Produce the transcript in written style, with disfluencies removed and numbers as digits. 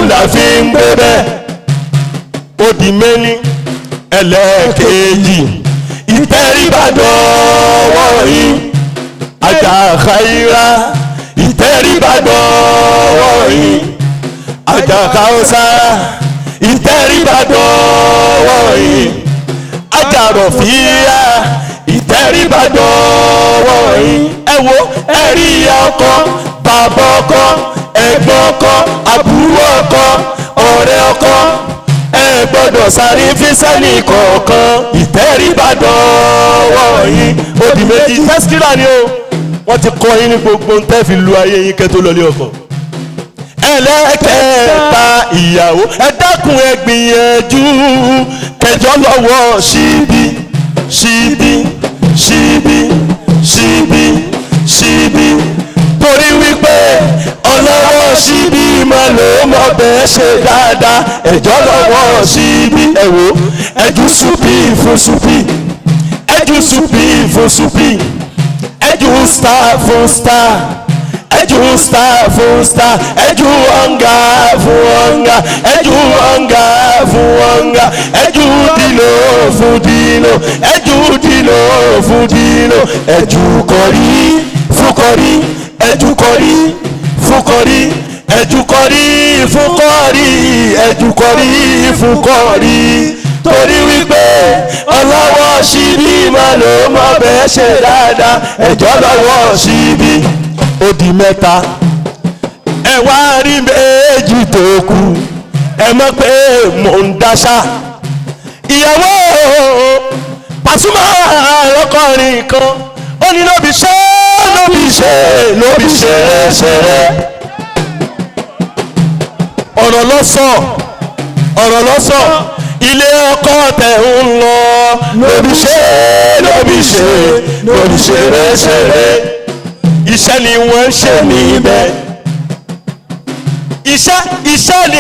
la fi ń gbé bẹ́ẹ̀. Ó di méní. Ẹlẹ́ẹ̀kejì, ìtẹríba dọ̀wọ́ yín, àjàkáyíra. Ìtẹríba dọ̀wọ́ yín, àjàkáwọ́sá. Ìtẹríba dọ̀wọ́ yín, àjàrọ̀fíà. Ìtẹríba dọ̀wọ́ yín. Ẹ wo, ẹ̀rí ìyá ọkọ, bàbá ọkọ, ẹ̀gbọ́n ọkọ, àbúrò ọkọ, ọ̀rẹ́ ọkọ, ẹ gbọ́dọ̀ sáré físẹ́lì kọ̀ọ̀kan. Ìtẹríba dọ̀wọ́ yín. Ó di méjì. Tẹ́síkìlà ni o, wọ́n ti kọ́ yín ní gbogbo ń tẹ́ fi lu ayé yín kẹ́ tó lọ lé ọkọ. Ẹlẹ́kẹ̀ẹ́ta, ìyàwó, ẹ dákun, ẹ gbìyànjú kẹjọ lọ́wọ́ síbí, síbí, síbí, síbí, síbí, torí wípé ọlọ́wọ́ síbí máa ló mọ bẹ́ẹ̀ ṣe dáadáa. Ẹjọ́ lọ́wọ́ síbí. Ẹ wò, ẹjú súpì fún súpì, ẹjú súpì fún súpì, ẹjú star fún star, ẹjú star fún star, ẹjú ọ̀ngá fún ọ̀ngá, ẹjú ọ̀ngá fún ọ̀ngá, ẹjú dìlò fún dìlò, ẹjú dìlò fún dìlò, ẹjú kọrí fún kọrí, ẹjú kọrí fún kọrí, ẹjú kọrí fún kọrí, ẹjú kọrí fún kọrí, torí wípé ọlọ́wọ́ síbí máa ló mọ bẹ́ẹ̀ ṣe dáadáa. Ẹjọ́ lọ́wọ́ síbí. Ó di mẹ́ta. Ẹ wá rí méjì tó kù, ẹ mọ̀ pé mò ń dáṣà. Ìyàwó Pasuma lọ́kọ̀rin kan, ó ní lóbi ṣe, lóbi ṣe, lóbi ṣe ṣeré. Ọ̀rọ̀ lọ́sọ̀, ọ̀rọ̀ lọ́sọ̀. Ilé ọkọ tẹ̀ ń lọ, lóbi ṣe, lóbi ṣe, lóbi ṣeré ṣeré. Iṣẹ́ ni wọ́n ń ṣe níbẹ̀. Iṣẹ́, iṣẹ́ ni.